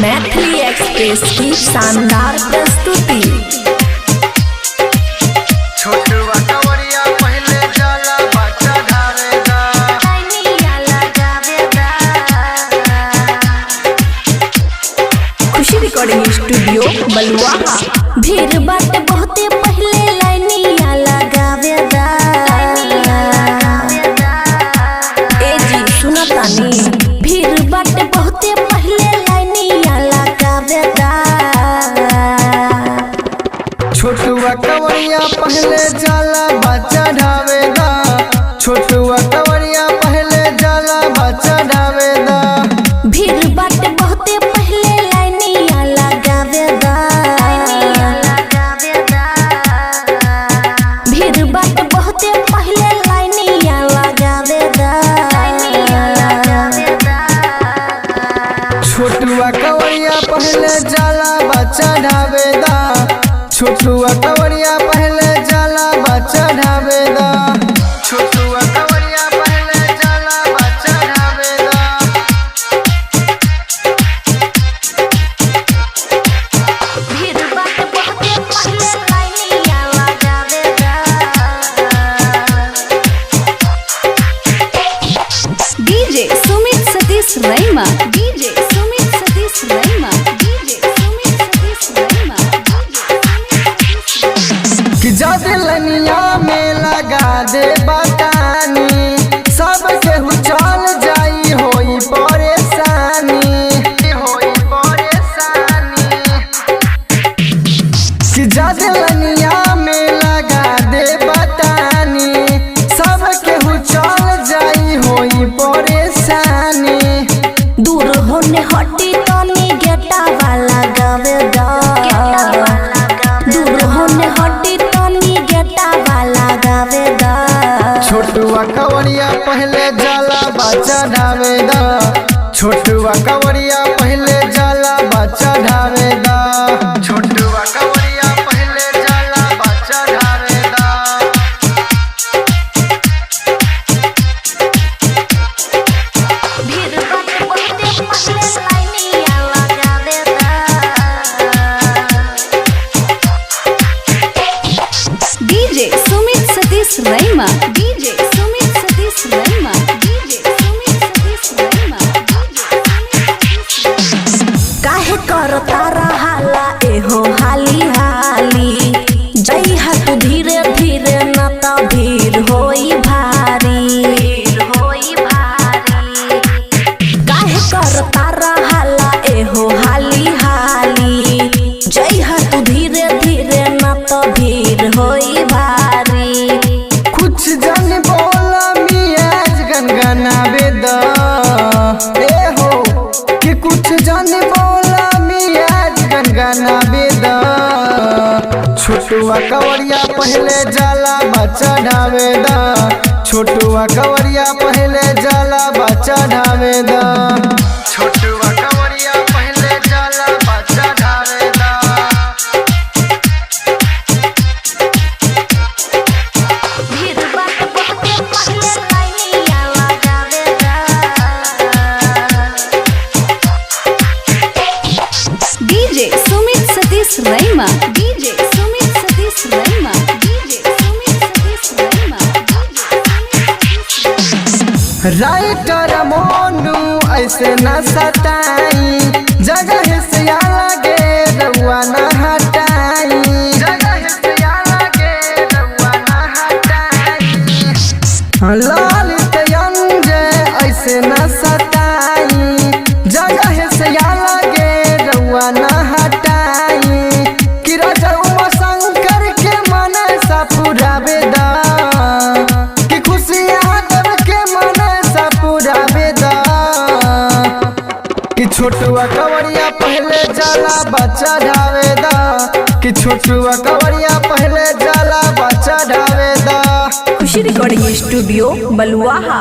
Maithili express की शानदार प्रस्तुति। छोटुआ कवरिया पहिले जाला बच्चा ढावेदा। खुशी रिकॉर्डिंग स्टूडियो बलुआहा। भीड़ बाटे बहुते, पहले लाइनिया लगावेदा। ए जी, सुना तानी। भीड़ बाटे बहुते, पहले लाइनिया लगावेदा। छोटुआ कवरिया पहिले जाला बच्चा ढावेदा। छोटुआ कवरिया पहिले जाला बच्चा ढावेदा। भीड़ बाटे बहुते, पहले लाइनिया लगावेदा। भीड़ बाटे बहुते, पहले लाइनिया लगावेदा। छोटुआ कवरिया पहिले जाला बच्चा ढावेदा। छोटुआ कवरिया पहिले जाला बच्चा ढावेदा। छोटुआ कवरिया पहिले जाला बच्चा ढावेदा। भीड़ बाटे बहुते, पहले लाइनिया लगावेदा। DJ Sumit Satish Raima, DJ Sumit Satish Raima, DJ Sumit Satish Raima, DJ Sumit Satish Raima. कि जादे लनिया में लगा दे बतानी, सब केहू चल जाई, होई परेशानी, होई परेशानी। कि जादे लनिया में लगा दे बतानी, सब केहू चल जाई, होई परेशानी। दूर होने हटी तनी, गेटा वाला गावेदा। दूर होने हटी तनी, गेटा वाला गावेदा। छोटुआ कवरिया पहले जाला बच्चा ढावेदा। छोटुआ कवरिया पहले जाला बच्चा ढावेदा। छोटुआ कवरिया पहले जाला बच्चा ढावेदा। भीड़ बाटे बहुते, पहले लाइनिया लगावेदा। DJ Sumit Satish Raima, DJ Sumit Satish Raima, DJ Sumit Satish Raima, DJ Sumit Satish Raima. काहे करता रहाला एहो हाली हाली? जई तू धीरे धीरे, न त भीड़ होई भारी, होई भारी। काहे करता रहाला एहो हाली हाली? जई तू धीरे धीरे, न त भीड़ होई भारी। कुछ जन बोला मियाज गनगनावे द। ए हो, कि कुछ जन बोला मियाज गनगनावे द। छोटुआ कवरिया पहले जाला बच्चा ढावे द। छोटुआ कवरिया पहले जाला बच्चा ढावे द। छोटुआ कवरिया पहले जाला बच्चा ढावे द। भीड़ बाटे बहुते, पहले लाइनिया लगावेदा। DJ Sumit Satish Raima, DJ Sumit Satish Raima, DJ Sumit Satish Raima, DJ Sumit Satish Raima. Writer Monu ऐसे न सताई, जगह से अलगे रउआ न हटाई, जगह से अलगे रउआ न हटाई। ललित अंजय ऐसे न सताई, जगह से अलगे रउआ न हटाई। कि राजा उमा शंकर के मन सा पुरावे दा, कि खुशियाँ दर के मन सा पुरावे दा। कि छोटुआ कवरिया पहले जाला बच्चा ढावेदा। कि छोटुआ कवरिया पहले जाला बच्चा ढावेदा। खुशी रिकॉर्डिंग स्टूडियो बलुआहा।